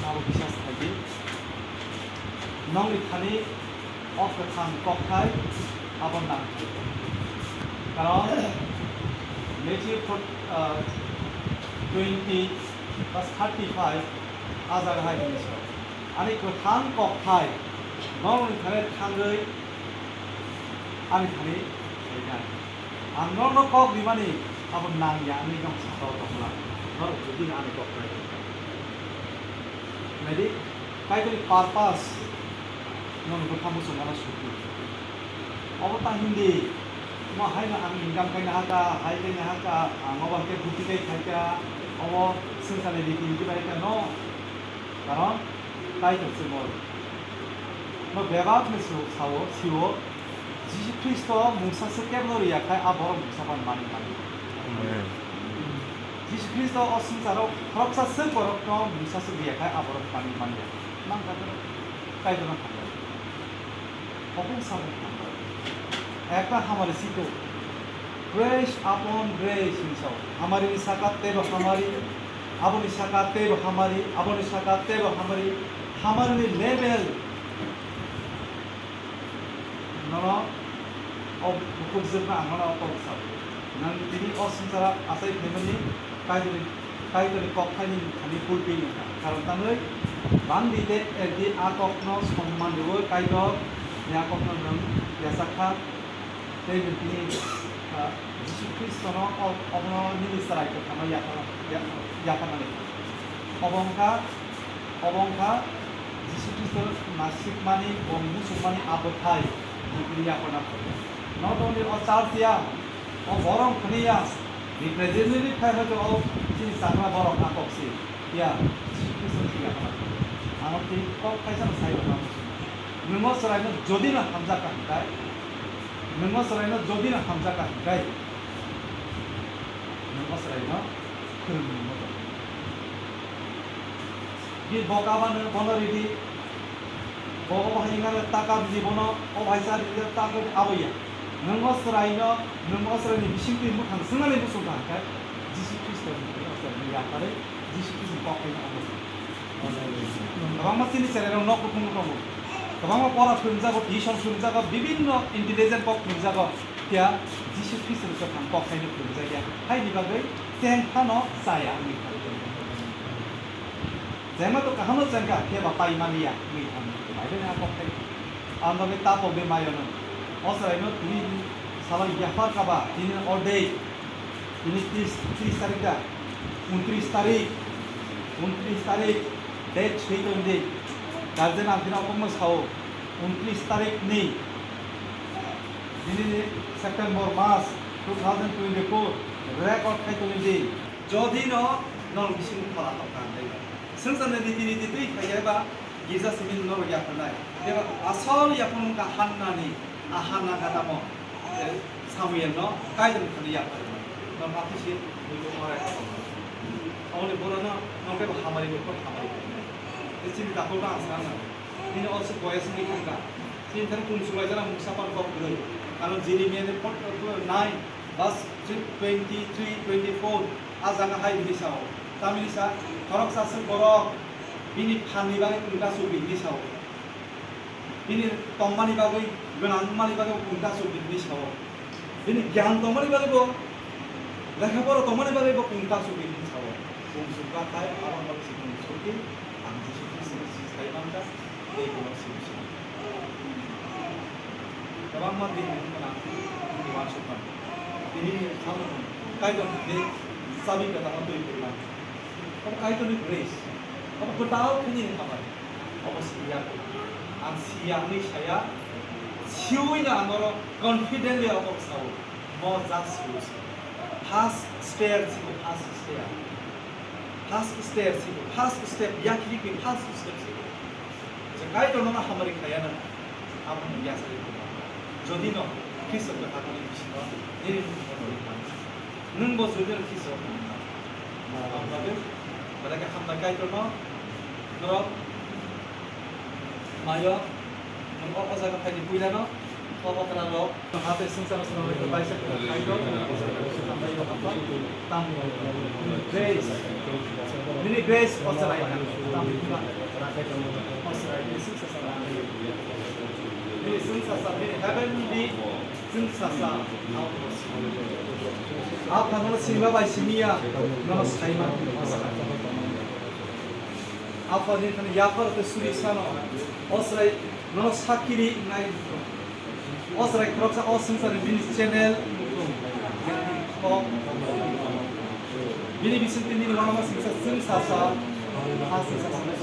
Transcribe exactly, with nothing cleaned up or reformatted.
Abo biswas khaidi. Nongni thani o kwthang kokthai abo nang. Karon Matthew four, ah, twenty verse thirty-five a jaga hai hwnwi sa, "Ani kwthang kokthai nongni thani thangwi ani thani phainai." Ang norokno kok rimani abo nang ya hwnwi nong sakao tongla, norok jodi ani kok rai. Naidi, Kaitorni purpose nongni bwkha muchungmano suti. Obo ta hindi, mo haino ang income khaina haka, hai khaina haka, ang obo hai khe buti kai khaika, obo swngcharni riti riti bai kha no. Karon Kaitor se mo no bebak ni su sao, sio, Jisu Khristo mungsa se kebo no riya khai a borok mungsa ban mani mani. Amen. Jisu Khristo o swngcharo khoroksa se borok no mungsa se riya khai a borok mani mani. Nang ka Kaitor no hambai. Hokung sa hambai. Ekta hamari sito. Grace upon grace hinwi sao. Hamari ni saka tebo hamari, aboni saka tebo hamari, aboni saka tebo hamari, hamari ni level nono o bukhuk jwkma ang nono o kok sao. Nang tini o swngchara achai phaimani Kaitorni, Kaitorni kok thaini thani fulfill wngkha. Karon tangwi bangdi de erdi a kokno somman rwui Kaitor ni a kokno nwng yachak kha. Tei nwng tini, ah, Jisu Khristono o-, obono nini chwrai kwthangno yapharna, ya-, yapharnani. Obo wngkha, obo wngkha Jisu Khristo nasikmani, bo muchungmani a bwthai nwng tini yapharna phai. Not only o church ya, o borok wngkha ya, representative khai hwnkhe o chini chakra borok a kok se ya, Jisu Khristo se yapharna phai. Ano tei kok kaisa no sai rwna muchung. Nwng o chwraino jodi no hamjak kha hwnkhe, Nwng o chwraino jodi no hamjak kha hwnkhe, nwng o chwraino khwrwngmung no tong. Bini bo kabano bono ridi, bo obo hai wngkha taka ridi bono, obo hai cha ridi taka ridi abo ya. Nwng o chwraino, nwng o chwraini bisingtwi mwkhang swngnani muchung kha hwnkhe, Jisu Khristo ni thani o chwraino yapharwi, Jisu Khristo ni kok khaino omo. Kwbangma chini cherairok nok kuthumung tongo. Kwbangma pora phwrwngjago, tuition phwrwngjago, bibinno intelligent kok phwrwngjago. Phiya Jisu Khristo ni kwthang kok haino phwrwngjakya. Haini bagwi cheng phano chaya wngwi thang. Chengma to kaham no chengkha, phiya ba pai manliya wngwi thang. Bible ni a kok hai. Ang bagwi ta pok de mayo no. O chwraino tini salo yaphar kaba, tini o day. Tini tris, tris tarik da? Untris tarik, untris tarik, date swi tongdi. Guardian ang tini okokno sao, untris tarik ni, nini September mas two thousand twenty-four, record khai tongdi. Jodi no nong bising phola tongkha hwnwi. Swngcharni riti riti twi khai ba, Girja simi norok yapharnai. Tei asol yapharmung kha Hannani, a Hanna gadamo. Tei Samuelno Kaitorni thani yapharmani. Norok aphisi buibo orai. Aboni borokno norok tei hamari ni kok hamari. Tei chini takhuk no ang sana. Nini also boyas wngwi thangkha. Chini thani kung chulaijana mungsa pan kok bwrwi. Ano Jeremiah ni pot nine, verse twenty-three, twenty-four. A jaga hai hwnwi sao. Tamni sa, khoroksa swk borok. Bini phanni bagwi kung ta chukdi hwnwi sao. Bini tongmani bagwi, gwnang wngmani bagwi bo kung ta chukdi hwnwi sao. Bini gyan tongmani bagwi bo, lekha pora tongmani bagwi bo kung ta chukdi hwnwi sao. Kung chukha khai, abo no si kung chukdi, ang Jisu Khristo si sai mankha, tei bono si si. Kwbangma din ni gwnang, uansukmani. Tini ni thangmani, Kaitor ni chabi kwtal no twi kwrwimani. Obo Kaitor ni grace. Obo kwtal khe nini hamari. Obo siya khe. Ang siya hwnwi saya. Siwi no ang oro confidently obo sao. Mo just siwi se. First stair siko, first stair. First stair siko, first step, yakhirikni first step siko. Je Kaitor nono hamari khaya na, abo no yasari ko. Jodi no Khristo kwthar ni bisingo nini mukhugo no rikha. Nwng bo jodi no Khristo kwthar ni bisingo. Aboni bagwi belai khe hambai Kaitor no, norok mayo, nwng o, o jaga phaidi puila no, Pokra rok, hate sungsar songwi kaisa kaitor, tambai rok apa, tam grace, nini grace o chwrai kha, tam bini ba, o chwrai nini sungsasa, nini sungsasa, nini heavenly sungsasa, apa nono siniba bai siniya, nono saima, o chwrai. Apa ni thani yapar te suri sano, o chwrai nono sakiri nai. O chwrai khoroksa o swngcharni bini channel, o bini bisingtwi nini uanama singsa chwng sasa, ha singsa sasa